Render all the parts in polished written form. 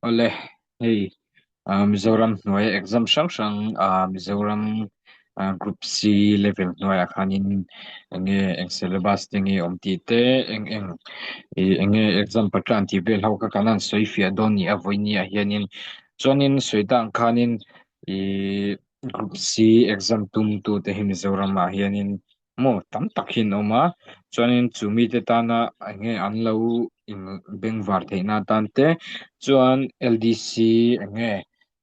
Awle, hei Mizoram hnuaia exam hrang hrang Mizoram Group C level hnuaiah khanin eng nge eng syllabus te nge awm tih te eng eng ih eng nge exam pattern tih vel ho kha kan han sawi fiah dawn ni a vawiin ah hianin chuanin sawi dan khanin ih Group C exam tum tute hi Mizoram ah hianin maw tam tak hi an awm a chuanin chu mite tana eng nge an lo in bengvar theihna atan te chuan LDC eng nge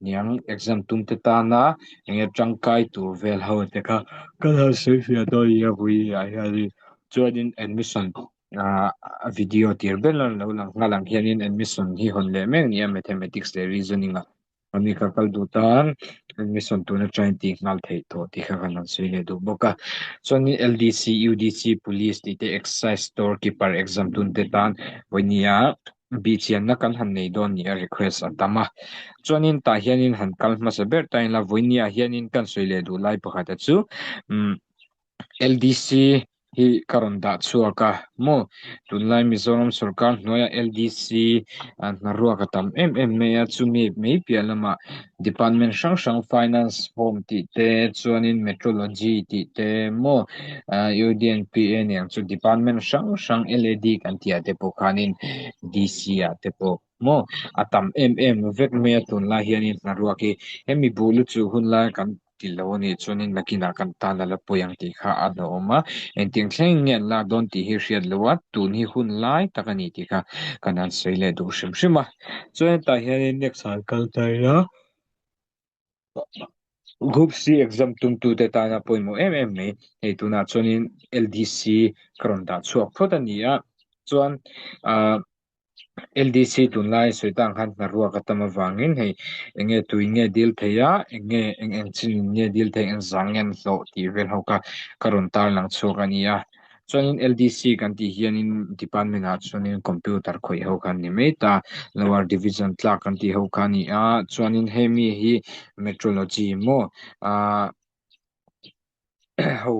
niang exam tum te tana eng nge tangkai tur vel ho te kha kan han sawi fiah dawn nia vawiin ah hianin chuanin admission ah a video tir ber a lo lang nghal ang hianin admission hi hawn leh mek nia mathematics leh reasoning ah. Ani kha kal duh tan admission tun atangin tih nghal theih tawh tih kha kan han sawi leh duh bawk a. Chuanin LDC, UDC, Police tih te Excise Store Keeper exam tun te tan vawinia bihchianna kan han nei dawn nia request a tam a. Chuanin tah hianin han kal hmasa ber ta ila vawinia hianin kan sawi leh duh lai pakhat a chu umm LDC hi ka rawn dah chhuak a maw tunlai Mizoram sorkar hnuaiah LDC hna ruak a tam em em mai a chumi mai piah lamah department hrang hrang finance home tih te chuanin metrology tih te maw UDNPA aniang chu department hrang hrang LAD kan tih ah te pawh khanin DC ah te pawh maw a tam em em vek mai a tunlai hianin hna ruak hi hemi buh lu chu hunlai kan ti lo a nih chuanin nakinah kan tan a la pawi ang tih kha a hlauhawm a, engtiang thleng nge an lak dawn tih hi hriat loh a, tun hi hun lai tak a ni tih kha kan han sawi leh duh hrim hrim a. Chuan hetah hianin next ah kal ta ila, Group C exam tumtute tana pawimawh em em mai, hei tunah chuanin LDC ka rawn dah chhuak phawt a ni a, chuan ah LDC tunlai sawi tang khan hna ruak a tam avangin hei eng nge tui nge dil thei a eng nge eng eng chin nge dil thei eng zang nge an hlawh tih vel ho kha ka rawn tarlang chhuak a ni a chuanin LDC kan tih hianin department ah chuanin computer khawih ho kha an ni mai ta lower division tlak kan tih ho kha a ni a chuanin hemi hi metrology maw ah ho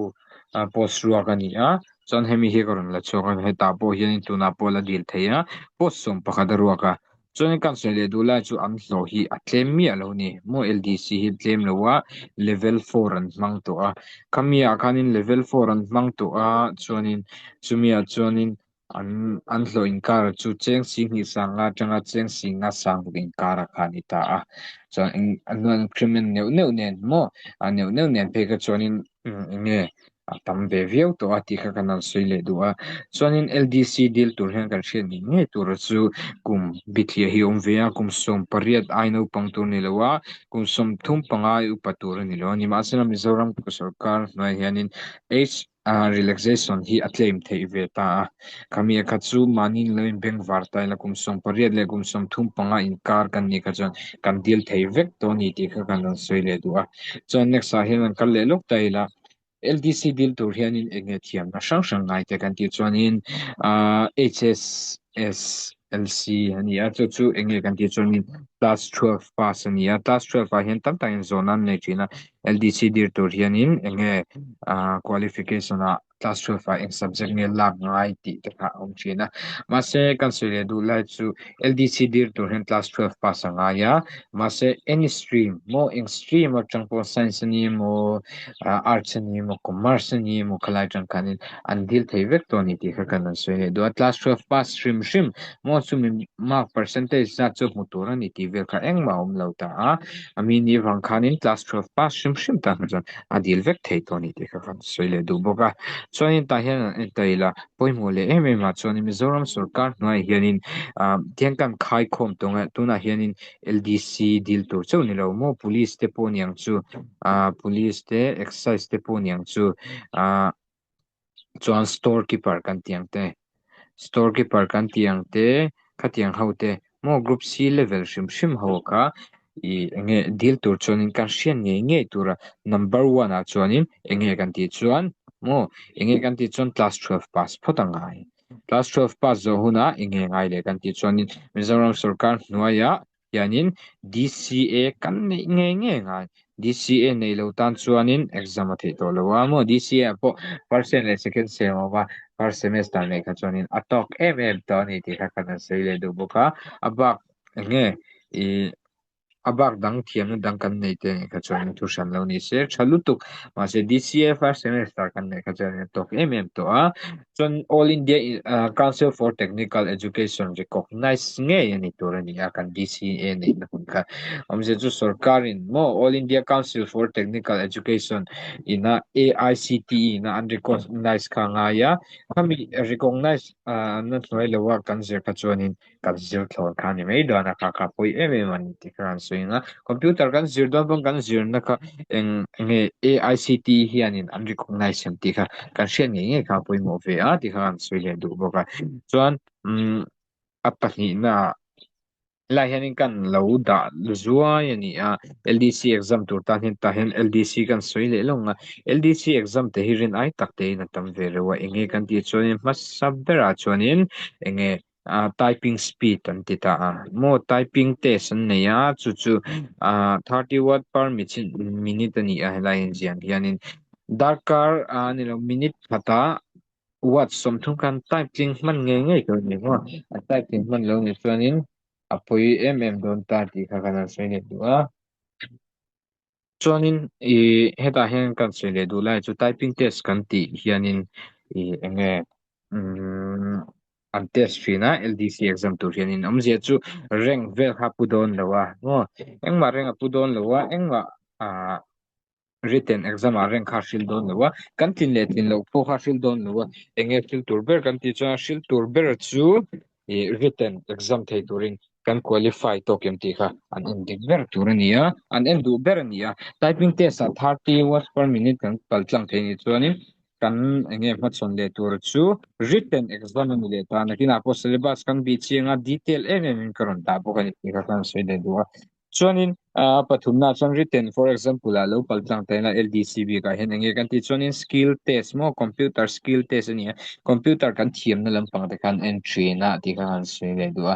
post ruak a ni a chuan hemi hi ka rawn la chhuak a hetah pawh hianin tunah pawh la dil thei a post 11 a ruak a chuanin kan sawi leh duh lai chu an hlawh hi a tlem miah lo a ni maw LDC hi tlem lo a level four an hmang tawh a khami ah khanin level four an hmang tawh a chuanin chumi ah chuanin an an hlawh inkar chu cheng 20 sanga atanga cheng 50 sang ruk inkar a kha a ni ta a chuan eng an increment neuh neuh nen maw a neuh neuh nen phei kha chuanin eng nge a tam ve viau tawh a tih kha kan han sawi leh duh a chuanin LDC dil tur hian kan hriat ngei ngei tur chu kum bithliah hi a awm ve a kum 18 ai naupang tur a ni lo a kum 35 upa tur a ni lo a nimahsela Mizoram sorkar hnuaiah hianin age a relaxation hi a claim theih ve ta a khami a kha chu mahni lo in bengvar ta ila kum 18 leh kum 35 inkar kan nih kha chuan kan dil thei vek tawh a ni tih kha kan rawn sawi leh duh a chuan next ah hian an kal leh lawk ta ila LDC dil tur hianin eng nge thiamna hrang hrang ngai te kan tih chuanin ah HSSLC a ni a chu chu eng nge kan tih chuanin class 12 pass a ni a class 12 ah hian tam takin zawhna an nei thin a LDC dir tur hianin eng nge ah qualification ah class 12 ah eng subject nge lak ngai tih te kha a awm thin a mahse kan sawi leh duh lai chu LDC dir tur hian class 12 pass a ngai a mahse any stream maw eng stream atang pawh science a ni emaw ah arts a ni emaw commerce a ni emaw khalai atang khanin an dil thei vek tawh a ni tih kha kan rawn sawi leh duh a class 12 pass hrim hrim maw chumi mark percentage zat chu hmu tur a ni tih vel kha engmah a awm lo ta a a mi ni vang khanin class 12 pass hrim hrim tan kha chuan a dil vek thei tawh a ni tih kha kan sawi leh duh bawk a chuanin tah hian an en ta ila pawimawh leh em em ah chuanin Mizoram sorkar hnuaiah hianin ah tiang kan khaikhawm tawh ang a tunah hianin LDC dil tur chauh ni lo maw police te pawh niang chu ah police te excise te pawh niang chu ah chuan store keeper kan tih ang te store keeper kan tih ang te khatiang ho te maw group C level hrim hrim ho kha ih eng nge dil tur chuanin kan hriat ngei ngei tura number one ah chuanin eng nge kan tih chuan maw eng nge kan tih chuan class 12 pass phawt a ngai class 12 pass zawh hunah eng nge ngai leh kan tih chuanin Mizoram sorkar hnuaiah hianin DCA kan neih ngei ngei ngai DCA nei lo tan chuanin exam a theih tawh lo a maw DCA ah pawh first sem leh second sem a awm a first semester neih kha chuanin a tawk em em tawh a ni tih kha kan han sawi leh duh bawk a a bak eng nge Ih a bak dang thiamna dang kan nei te nih kha chuan thu hran lo ni se tha lutuk mahse D_C_A first semester kan neih kha chuan a tawk em em tawh a chuan All India Council for Technical Education recognize ngei a ni tur a ni a kan D_C_A neihna hun kha awmzia chu sorkarin maw All India Council for Technical Education ina A_I_C_T_E ina an recognize kha a ngai a khami recognize na hnuai lo a kan zir kha chuanin kan zir thlawn kha a ni mai dawn a kha kha pawi em em a ni tih kha kan sawi ang a computer kan zir dawn pawn kan zirna kha eng enge A_I_C_T hianin an recognize em tih kha kan hriat ngei ngei kha a pawimawh ve a tih kha kan sawi leh duh bawk a chuan umm a pahnihna ah helai hianin kan lo dah zuai a ni a L_D_C exam tur tan hian tah hian L_D_C kan sawi leh lawng a L_D_C exam te hi rin ai tak te in a tam ve reuh a enge kan tih chuanin hmasa berah chuanin enge ah typing speed an ti ta a maw typing test an nei a chu chu ah 30 word per minute a ni a helai in ziah ang hianin darkar ah ni lo minute khatah word 30 khan type tling hman ngei ngei tur a ni maw a type tling hman lo nih chuanin a pawi em em dawn ta tih kha kan han sawi leh duh a. Chuanin ih hetah hian kan sawi leh duh lai chu typing test kan tih hianin ih eng nge umm an test thin a L_D_C exam tur hianin awmzia chu rank vel kha a pu dawn lo a maw engmah rank a pu dawn lo a engmah ah written exam ah rank kha a hril dawn lo a kan tlin leh tlin loh pawh kha a hril dawn lo a eng nge hril tur ber kan tih chuan a hril tur ber chu ih written exam thei turin kan qualify tawk em tih kha an en dik ber tur a ni a, an en duh ber a ni a. Typing test ah 30 words per minute kan kal tlang thei ni chuanin kan eng nge hmachhawn leh tur chu written exam a ni leh ta. Nakinah pawh syllabus kan bih chiang a, detail em em in ka rawn dah bawk a ni tih kha kan sawi leh duh a. Chuanin a pathumna chuan written for example ah lo kal tlang ta ila L_D_C bikah hian eng nge kan tih chuanin skill test maw computer skill test a ni a computer kan thiamna lampang te khan en thin a tih kha kan sawi leh duh a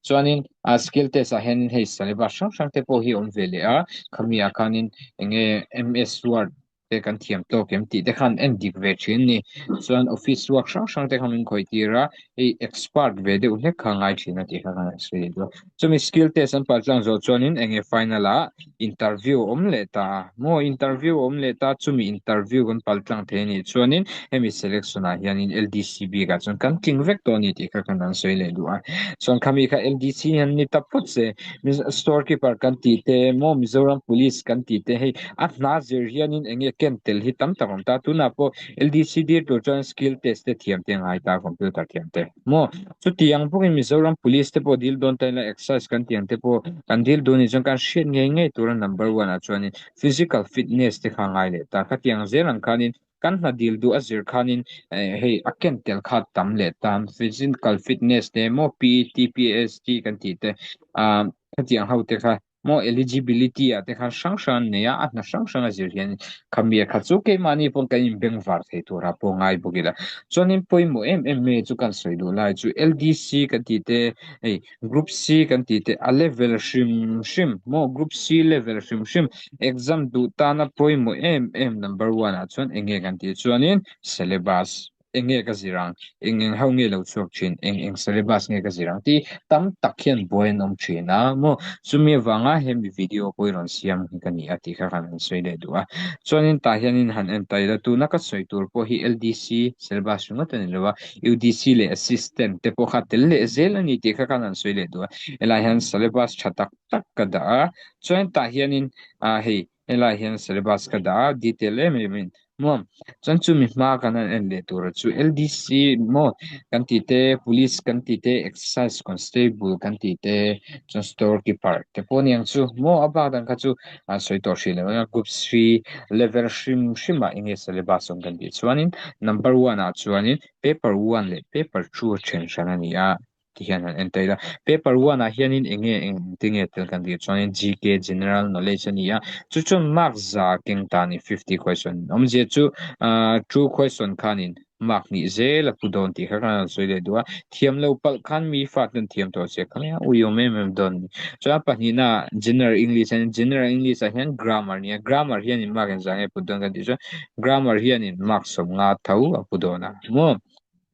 chuanin a skill test ah hianin hei syllabus hrang hrang te pawh hi a awm ve leh a khami ah khanin eng nge M_S word te kan thiam tawk em tih te khan en dik ve thin a ni chuan office work hrang hrang te kha min khawih tir a hei expert ve deuh hlek kha a ngai thin a tih kha kan sawi leh duh a chumi skill test an palh tlang zawh chuanin eng nge final ah interview a awm leh ta a maw interview a awm leh ta chumi interview kan palh tlang thei a nih chuanin hemi selection ah hianin L_D_C bikah chuan kan tling vek tawh a ni tih kha kan han sawi leh duh a chuan khami kha L_D_C hian ni ta phawt se store keeper kan tih te maw Mizoram police kan tih te hei A hna zir hianin eng nge ken tel hi tam tak a awm ta. Tunah pawh L_D_C dir tur chuan skill test te thiam te a ngai ta, computer thiam te maw. Chuti ang bawkin Mizoram Police te pawh dil dawn ta ila exercise kan tih ang te pawh kan dil duh anih chuan kan hriat ngei ngei tura number one ah chuanin physical fitness te kha a ngai leh ta. Khatiang zel ang khanin kan hna dil duh a zir khanin hei a ken tel kha tam leh ta. Physical fitness te maw P_E_T, P_A_S_T kan tih te ah khatiang ho te kha Maw eligibility ah te khan hrang hrang an nei a, a hna hrang hrang a zir hian khami a khat chu keimahni pawh kan inbeng var thei tur ah pawh ngai bawk ila. Chuanin pawimawh em em mai chu kan sawi duh lai chu L_D_C kan tih te hei group C kan tih te a level hrim hrim maw group C level hrim hrim exam duh tana pawimawh em em number one ah chuan eng nge kan tih chuanin syllabus. Eng nge ka zir ang? Eng eng ho nge lo chhuak thin? Eng eng syllabus nge ka zir ang? Tih tam tak hian buai an awm thin a maw? Chumi avanga hemi video pawh i rawn siam hi ka ni a tih kha kan han sawi leh duh a. Chuanin tah hianin han en ta ila tuna ka sawi tur pawh hi L_D_C syllabus ringawt a ni lo a, U_D_C leh assistant te pawh kha tel leh zel a ni tih kha kan han sawi leh duh a. Helai hian syllabus tha tak tak ka dah a, chuan tah hianin ah hei Helai hian syllabus ka dah a, detail em em in maw chuan chumi hma kan han en leh tur chu L_D_C maw kan tih te police kan tih te exercise constable kan tih te chuan store keeper te pawh aniang chu maw a bak dan kha chu an sawi tawh hrih lo a group three level hrim hrim ah enge syllabus awm kan tih chuanin number one ah chuanin paper one leh paper two a then hran a ni a. Ti hian han en ta ila paper one ah hianin eng nge eng te nge tel kan tih chuanin G_K general knowledge a ni a chu chuan mark za keng ta a ni 50 question awmzia chu ah two question khanin mark hnih zel a pu dawn tih kha khan an sawi leh duh a thiam lo palh khan mi fat an thiam tawh che kha mai a uiawm em em dawn a ni chuan pahnihna ah general english a ni general english ah hian grammar a ni a grammar hianin mark engzah nge put dawn kan tih chuan grammar hianin mark 50 tho a pu dawn a maw.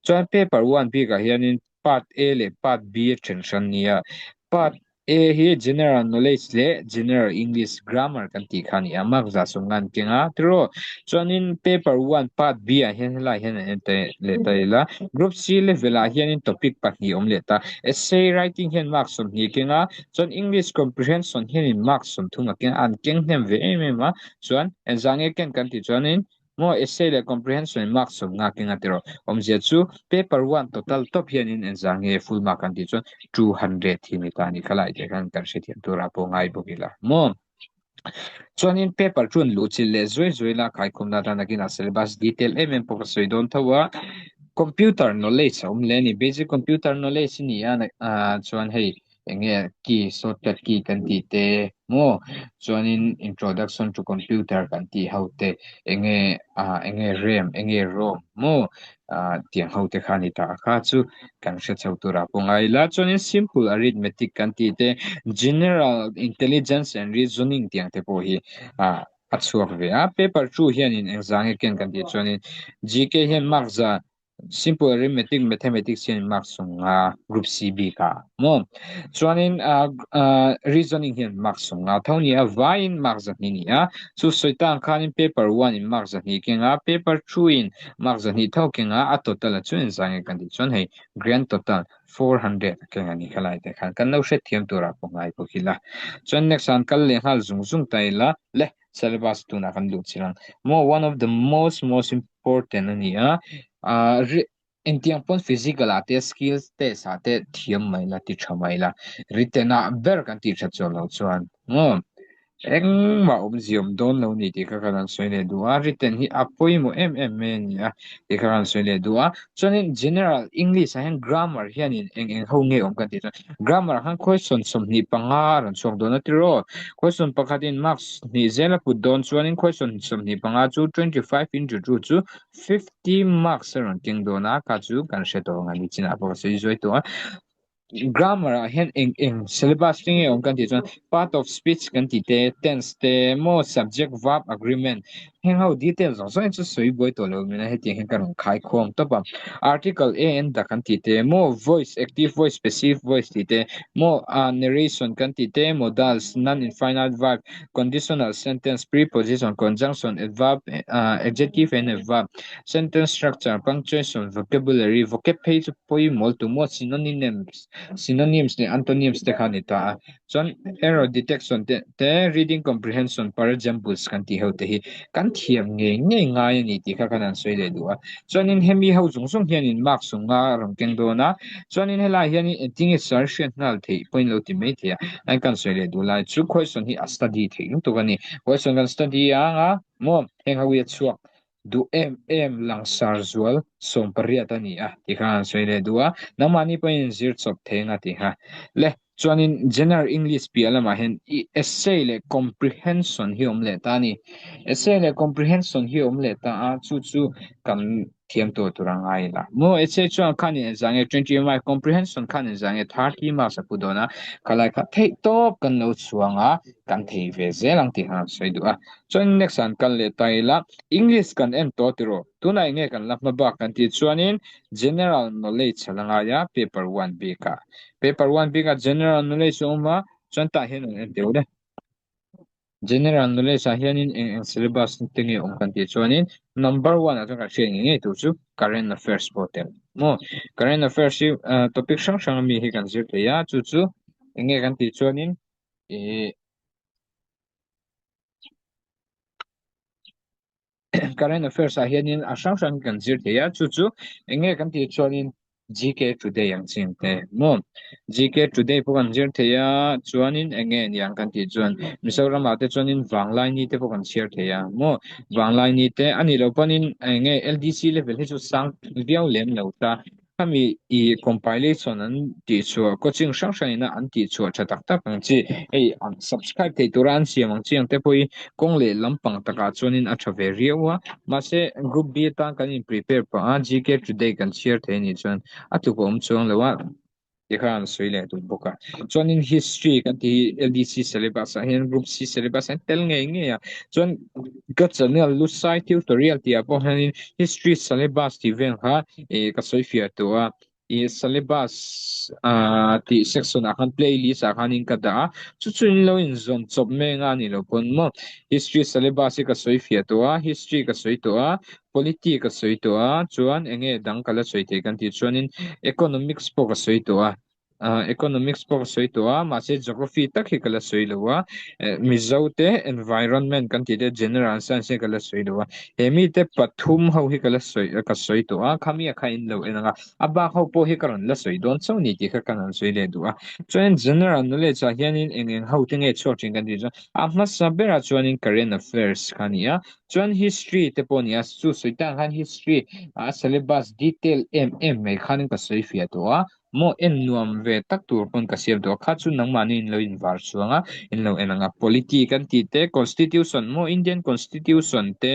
Chuan paper one bikah hianin part A leh part B a then hran nia. Part. A hi General Knowledge leh General English Grammar kan tih kha a ni a, mark zah sawm ngan keng a tiraw. Chuanin Paper 1 Part B ah hian helai hian an en ta leh ta ila. Group C level ah hianin topic pahnih awm leh ta. Essay writing hian mark 20 keng a, chuan English comprehension hianin mark 30 a keng a, an keng hnem ve em em a. Chuan engzah nge ken kan tih chuanin Maw essay leh comprehension in mark 50 keng a tiraw. Awmzia chu paper one total top hianin engzah nge full mark kan tih chuan 200 hi ni ta a ni. Khalai te khan kan hrethiam turah pawh ngai bawk ila maw. Chuanin paper chu an luh chilh leh zuai zuai la khaikhawmna atan nakinah syllabus detail em em pawh ka sawi dawn tho a. Computer knowledge a awm leh a ni. Basic computer knowledge a ni a chuan hei enge key shortcut key kan tih te maw chuanin introduction to computer kan tih ho te enge ah enge ram enge rom maw ah tiang ho te kha a ni ta a kha chu kan hre chho turah pawh ngai ila chuanin simple arithmetic kan tih te general intelligence and reasoning tiang te pawh hi ah a chhuak ve a paper 2 hianin engzah nge ken kan tih chuanin GK hian mark za Simple arithmetic mathematics hian mark 50 group C bik ah maw chuanin reasoning hian mark 50 tho ni a vaiin mark 200 ni a chu sawi tan khanin paper 1 in mark 200 keng a paper 2 in mark 200 tho keng a a total a chu engzah nge kan tih chuan hei grand total 400 a keng a ni khalai te khan kan lo hrethiam turah pawh ngai bawk ila chuan next ah an kal leh nghal zung zung ta ila le syllabus tunah kan luh chiang maw one of the most most important a ni a ah engtiang pawn physical ah te skills test ah te thiam mai la ti tha mai la written ah ber kan tih that chuan loh chuan maw engmah awmzia awm dawn lo ni tih kha kan han sawi leh duh a written hi a pawimawh em em mai a ni a tih kha kan han sawi leh duh a chuanin general english ah hian grammar hianin eng eng ho nge awm kan tih chuan grammar ah khan question 25 a rawn chhuak dawn a tiraw Question pakhatin marks hnih zel a put dawn chuanin question 25 chu 25 into 2 chu 50 marks a rawn keng dawn a, kha chu kan hre tawh ang a ni chinah pawh ka sawi zuai tawh a. Grammar ah hian eng eng syllabus te nge awm kan tih chuan part of speech kan tih te, tense te, maw subject verb agreement heng ho detail zawng zawng hi chu sawi buai tawh lo mina hetiang hian ka rawn khai khawm tawp a. Article a and the kan tih te maw voice active voice passive voice tih te maw ah narration kan tih te modals non infinite verb conditional sentence preposition conjunction adverb ah adjective and adverb sentence structure punctuation vocabulary vocab phei chu pawimawh tu maw synonyms synonyms leh antonyms te kha a ni ta a. Chuan error detection te te reading comprehension para jumbles kan tih ho te hi kan thiam ngei ngei ngai a ni tih kha kan han sawi leh duh a. Chuanin hemi ho zawng zawng hianin mark 50 a rawn keng dawn a. Chuanin helai hianin engtinge sir hriat nghal theih pawhin lo ti mai thei a. An kan sawi leh duh lai chu question hi a study theih lutuk a ni. Question kan study ang a maw heng ho hi a chhuak duh em em langsar zual 18 a ni a tih kha an sawi leh duh a. Nangmahni pawhin zir chawp thei ang a tih kha. Le chuanin General English piah lamah hian i essay leh comprehension hi awm leh ta a ni. Essay leh comprehension hi awm leh ta a, chu chu kan thiam tawh tur a ngai la. Maw essay chuan khan in engzah nge 20 marks, comprehension khan engzah nge 30 marks a pu dawn a, khalai kha theih tawp kan lo chhuang a, kan thei ve zel ang tih kha an sawi duh a. Chuan next an kal leh ta ila, English kan en tawh tiraw? Tunah enge kan la hma bak kan tih chuanin General Knowledge a la ngai a, paper one bikah. Paper one bikah General Knowledge a awm a, chuan tah hian an en deuh le. General Knowledge ah hianin eng eng syllabus te nge awm kan tih chuanin number one ah chuan kan hriat ngei ngei tur chu Current Affairs pawh tel maw? Current Affairs hi topic hrang hrang ami hi kan zir thei a, chu chu enge kan tih chuanin ih Current affairs ah hianin a hrang hrang kan zir thei a, chu chu eng nge kan tih chuanin GK Today ang chin te maw? GK Today pawh kan zir thei a, chuanin eng nge niang kan tih chuan Mizoram ah te chuanin Vanglaini te pawh kan chhiar thei a maw? Vanglaini te a nih loh pawhin eng nge LDC level hi chu sang viau lem lo ta. Khami i compilation an tih chhuah coaching hrang hrang ina an tih chhuah tha tak tak ang chi hei an subscribe thei tura an siam ang chi ang te pawh hi kawng leh lampang takah chuanin a tha ve riau a mahse group B atan kan in prepare pah a GK today kan chhiar thei anih chuan a tluk a awm chuang lo a ti kha an sawi leh duh bawk a chuanin history kan tih hi LDC syllabus ah hian group C syllabus ah hian tel ngei ngei a chuan ka channel Lusai tutorial tih ah pawh hianin history syllabus tih vel kha eh ka sawi fiah tawh a. I syllabus tih section ah khan playlist ah khanin ka dah a, chu chu in lo inzawn chawp mek a ni lo pawn maw. History syllabus hi ka sawi fiah tawh a, history ka sawi tawh a, polity ka sawi tawh a, chuan eng nge dang ka la sawi thei kan tih chuanin economics pawh ka sawi tawh a. Economics pawh ka sawi tawh a, mahse geography tak hi ka la sawi lo a, Mizo te environment kan tih te general science hi ka la sawi lo a, he mite pathum ho hi ka la sawi ka sawi tawh a, khami a kha in lo en ang a, a bak ho pawh hi ka rawn la sawi dawn chauh ni tih kha ka rawn sawi leh duh a, chuan general knowledge ah hianin eng eng ho te nge chhuak thin kan tih chuan a hmasa berah chuanin current affairs kha a ni a, chuan history te pawh a ni a, chu sawi tan khan history a syllabus detail em em mai khanin ka sawi fiah tawh a. Maw en nuam ve tak tur pawn ka siam tawh a, kha chu nangmahni in lo invar chuang a, in lo en ang a, polity kan tih te, constitution maw Indian constitution te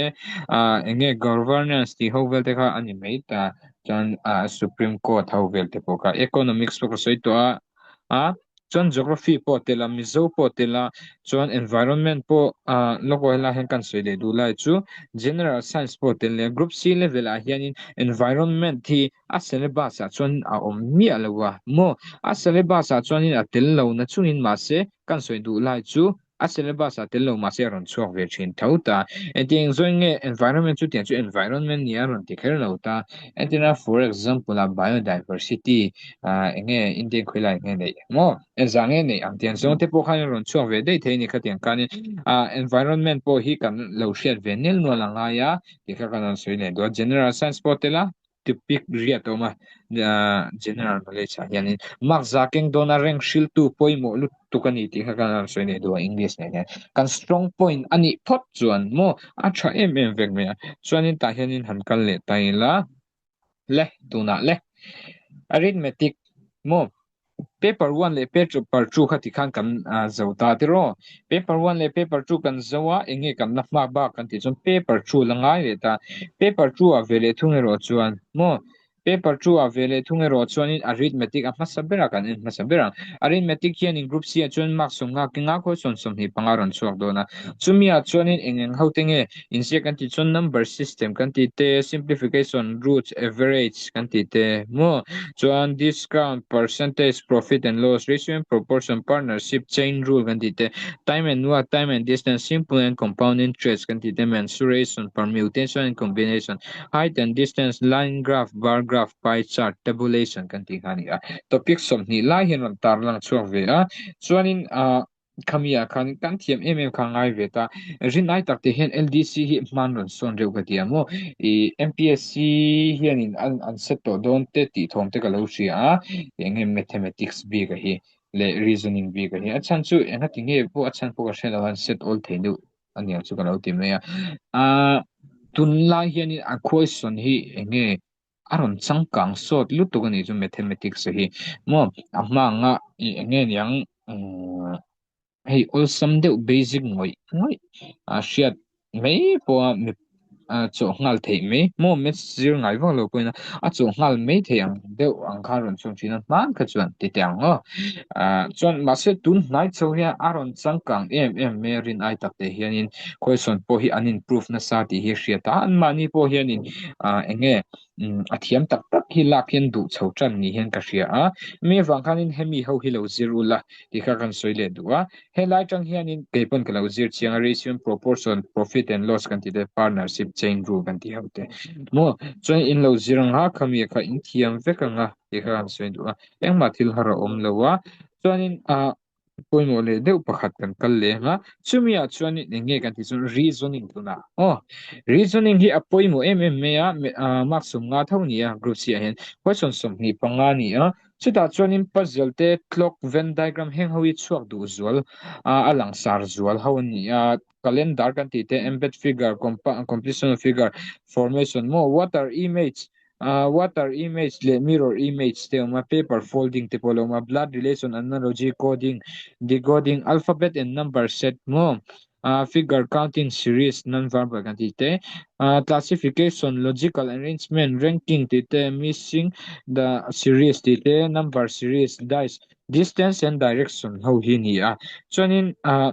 ah eng nge governance tih ho vel te kha a ni mai ta, chuan ah supreme court ho vel te pawh kha economics pawh ka sawi tawh a, a chuan geography pawh a tel a, Mizo pawh a tel a, chuan environment pawh ah lawk aw helai hian kan sawi leh duh lai chu general science pawh a tel leh a, group C level ah hianin environment hi A syllabus ah chuan a awm miah lo a maw? A syllabus ah chuanin a tel lo na chungin mahse kan sawi duh lai chu a syllabus ah tel lo mahse a rawn chhuak ve thin tho ta. Engti eng zawng nge environment chu tiang chu environment nia a rawn ti kher lo ta. Entirna for example ah biodiversity ah eng nge Indian khawilai nge neih maw? Engzah nge neih ang tiang zawng te pawh khan a rawn chhuak ve daih thei a ni khatiang khanin ah environment pawh hi kan lo hriat ve nel nual a ngai a tih kha kan rawn sawi leh duh a. General science pawh tel a. Topic riat a awm a, general knowledge ah hianin mark za keng dawna rank hriltu pawimawh lutuk a ni tih kha kan rawn sawi leh duh a English nen hian. Kan strong point a nih phawt chuan maw a tha em em vek mai a, chuanin tah hianin han kal leh ta ila le tunah le arithmetic maw Paper one leh paper two kha tikhan kan zo ta tiraw? Paper one leh paper two kan zo a, eng nge kan la hmak bak kan tih chuan paper two la ngai leh ta. Paper two ah ve leh thung erawh chuan maw? Paper two ah ve leh thung erawh chuanin arithmetic a hmasa berah kan en hmasa ber ang. Arithmetic hianin group C ah chuan mark sawmnga kenga khawi sawn 25 rawn chhuak dawn a. Chumi ah chuanin eng eng ho te nge Inziak kan tih chuan number system kan tih te, simplification, roots, average kan tih te maw? Chuan discount, percentage, profit and loss, ratio and proportion, partnership, chain rule kan tih te, time and work, time and distance, simple and compound interest kan tih te, mensuration, permutation and combination, height and distance, line graph, bar graph, pie chart, tabulation kan tih kha a ni a. Topic 20 lai hian rawn tarlang chhuak ve a. Chuanin ah. Khami ah khan kan thiam em em kha ngai ve ta. Rinai tak te hian LDC hi hman rawn sawn reuh ka ti a maw. I MPSC hianin an an set tawh dawn te tih thawm te ka lo hria a. Eng nge mathematics bik a hi leh reasoning bik a hi. A chhan chu engati nge pawh a chhan pawh ka hre lo a, an set awl thei deuh aniang chu ka lo ti mai a. Ah tunlai hianin a question hi eng nge a rawn changkang sawt lutuk a nih chu mathematics hi maw a hma anga ih eng nge niang umm hei awlsam deuh basic ngawih ngawih a hriat mai pawha mi a chawh nghal theih mai maw maths zir ngai vak lo pawhin a chawh nghal mai theih ang deuh ang kha a rawn chhuak thin a hman kha chuan ti teh ang aw ah chuan mahse tun hnai chho hian a rawn changkang em em mai a rin ai tak te hianin khawisawn pawh hi an improve nasa tih hi a hriat a anmahni pawh hianin ah eng nge umm a thiam tak tak hi lak hian duh chho tan ni hian ka hria a mi avang khanin hemi ho hi lo zir ula tih kha kan sawi leh duh a helai tang hianin kei pawn ka lo zir chiang a ratio and proportion profit and loss kan tih te partnership chain rule kan tih ho te maw chuan in lo zir ang a khami kha in thiam vek ang a tih kha kan sawi duh a engmah thil har a awm lo a chuanin ah pawimawh leh deuh pakhat kan kal leh ang a chumi ah chuanin eng nge kan tih chuan reasoning tunah aw reasoning hi a pawimawh em em mai a ah mark 50 tho a ni a group C ah hian question 25 a ni a chutah chuanin puzzle te clock venn diagram heng ho hi chhuak duh zual ah a langsar zual ho a ni a calendar kan tih te embed figure completion figure formation maw water image Ah water image leh mirror image te a awm a, paper folding te pawh a lo awm a, blood relation, analogy, coding, decoding, alphabet and number set maw ah figure counting series non verbal kan tih te ah classification, logical arrangement, ranking tih te, missing the series tih te, number series, dice, distance and direction ho hi a ni a chuanin ah.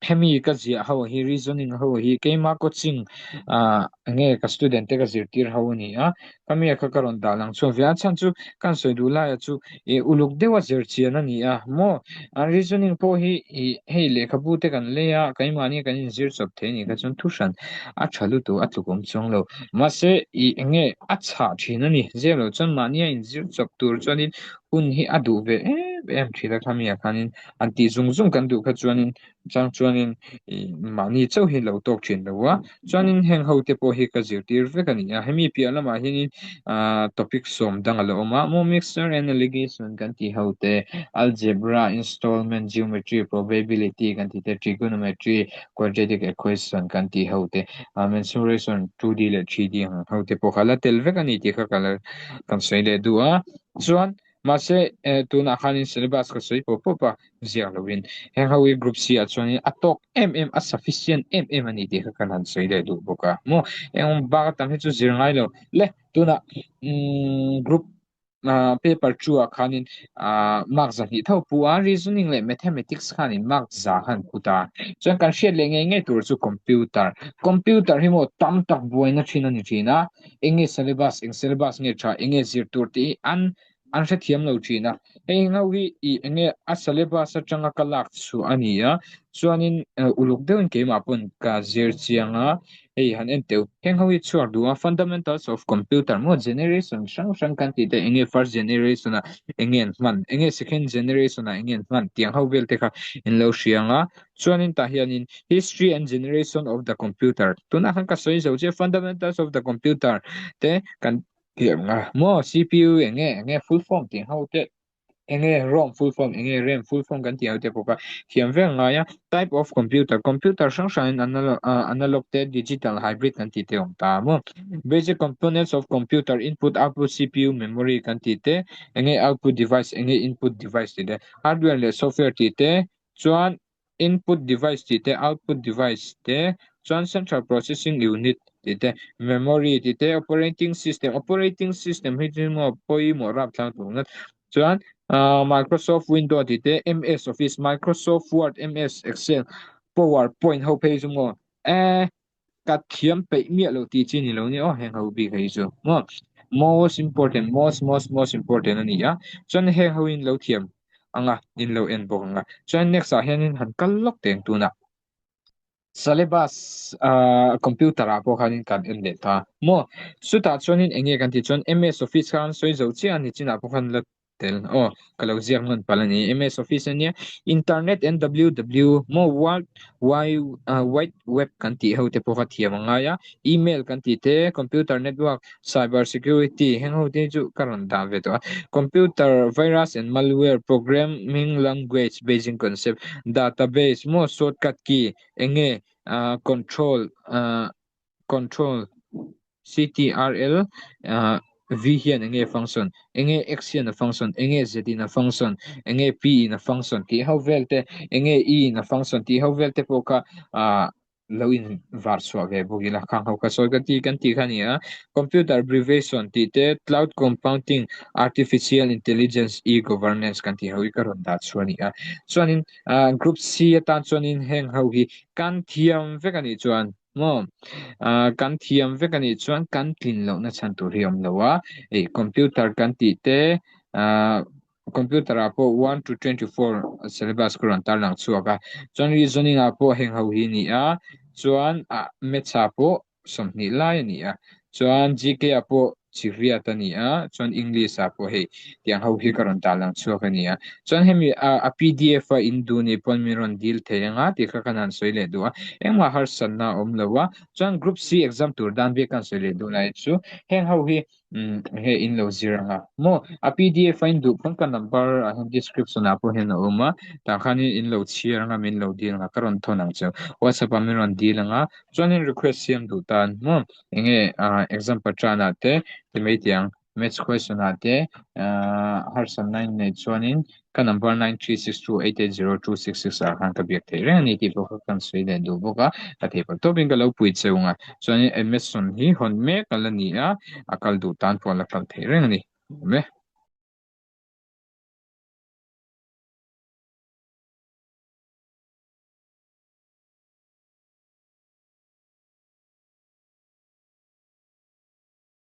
Hemi ka ziah ho hi reasoning ho hi keima coaching ah nge ka student te ka zirtir ho a ni a, khami a kha ka rawn dah lang chhuak ve a, chhan chu kan sawi duh laia chu ih uluk deuha zir chian a ni a maw, a reasoning pawh hi ih hei lehkhabu te kan lei a keimahni kan inzir chawp thei a nih kha chuan thu hran a tha lutuk a tluk awm chuang lo, mahse ih eng nge a chhah thin a ni, zep loh chuan mahnia inzir chawp tur chuanin hun hi a duh ve em em thin a khami ah khanin an tih zung zung kan duh kha chuanin chang chuanin ih mahni chauh hi lo tawk thin lo a, chuanin heng ho te pawh hi ka zirtir vek a ni a, hemi piah lamah hianin ah topic sawm dang a la awm a, maw mixture and alligation kan tih ho te, algebra, installment, geometry, probability kan tih te, trigonometry, quadratic equation kan tih ho te, ah mensuration 2D leh 3D ang ho te pawh kha la tel vek a ni tih kha ka la kan sawi leh duh a, chuan. Mahse, tunah khanin syllabus ka sawi pawp pawp a, ziak loin heng ho hi group C ah chuanin a tawk em em, a sufficient em em a ni tih kha kan han sawi leh duh bawk a. Maw eng bak atam hi chu zir ngai lo. Le tunah umm group paper 2 ah khanin mark 200 tho pu a, reasoning leh mathematics khanin mark 100 khan put a. Chuan kan hriat leh ngei ngei tur chu computer. Computer hi maw tam tak buaina thin a ni thin a. Enge syllabus, eng syllabus nge tha, enge zir tur tih hi an an hrethiam lo thin a. Hei ho hi ih enge a syllabus atanga ka lak chhuah a ni a, chuanin uluk deuhin keimah pawn ka zir chiang a, hei han en teuh. Heng ho hi chhuak duh a, fundamentals of computer maw generation hrang hrang kan tih te enge first generation ah enge an hman, enge second generation ah enge an hman tiang ho vel te kha in lo hria ang a. Chuanin tah hianin History and Generation of the Computer tunah khan ka sawi zo chiah Fundamentals of the Computer te kan tih ang a maw CPU eng nge eng nge full form tih ho te eng nge ROM full form eng nge RAM full form kan tih ho te pawh kha thiam vek ngai a Type of Computer computer hrang hrangin analog analog te digital hybrid kan tih te a awm ta maw Basic Components of Computer input output CPU memory kan tih te eng nge output device eng nge input device tih te hardware leh software tih te Chuan input device tih te, output device te, chuan central processing unit tih te, memory tih te, operating system, operating system hi chu maw pawimawh rapthlak tur ngat. Chuan ah Microsoft Windows tih te, MS Office, Microsoft Word, MS Excel, PowerPoint ho phei chu maw eh Ka thiam peih miah loh tih chi ni lo nia aw heng ho bik hei chu maw most important most most most important a ni a chuan heng ho in lo thiam anga in lo en bawk anga chuan next ah hian in han kal lawk teng tunah syllabus ah computer ah pawh khan in kan en leh ta maw chutah chuan in eng nge kan tih chuan MS office khan sawi zo chiah a ni chinah pawh khan la tel aw ka lo ziak hman palh a ni MS Office a nia internet and ww maw world wide wide web kan tih ho te pawh kha thiam a ngai a email kan tih te computer network cyber security heng ho te chu ka rawn dah ve tawh a computer virus and malware programming language basic concept database maw shortcut key eng nge ah control ah control CTRL V hian enge function, enge X hian a function, enge Z in a function, enge P in a function tih ho vel te, enge E in a function tih ho vel te pawh kha ah lo in var chhuah ve bawk ila khang ho kha sawi ka ti kan tih kha a ni a. Computer abbreviation tih te, cloud compounding, artificial intelligence, e-governance kan tih ho hi ka rawn dah chhuah a ni a. Chuanin ah group C atan chuanin heng ho hi kan thiam vek a nih chuan Maw? Ah, kan thiam vek a nih chuan kan tlin lohna chhan tur hi a awm lo a. Ih, computer kan tih te, ah, computer ah pawh 1 to 24 syllabus ka rawn tarlang chhuak a. Chuan reasoning ah pawh heng ho hi a ni a. Chuan, ah, maths ah pawh 20 lai a ni a. Chuan GK ah pawh Chihriat a ni a, chuan English ah pawh hei tiang ho hi ka rawn tah lang chhuak a ni a. Chuan hemi a pdf a in duh nih pawn min rawn dil thei anga tih kha kan han sawi leh duh a, engmah harsatna a awm lo a. Chuan Group C exam tur dan bik kan sawi leh duh lai chu heng ho hi hei in lo zir anga maw a pdf a in duh pawn ka number ah hian description ah pawh hian a awm a, tah khanin in lo chhiar anga min lo dil anga ka rawn thawn ang cheu. WhatsApp ah min rawn dil anga chuanin request siam duh tan maw. Enge exam patran ah te ti mai tih ang maths question ah te harsatna in neih chuanin ka number 9362880266 ah khan ka biak theih reng a ni tih pawh kha kan sawi leh duh bawk a, ka theih palh tawpin ka lo pui cheu ang a, chuanin admission hi hawn mek a la ni a, a kal duh tan pawh a la kal theih reng a ni. Awm e.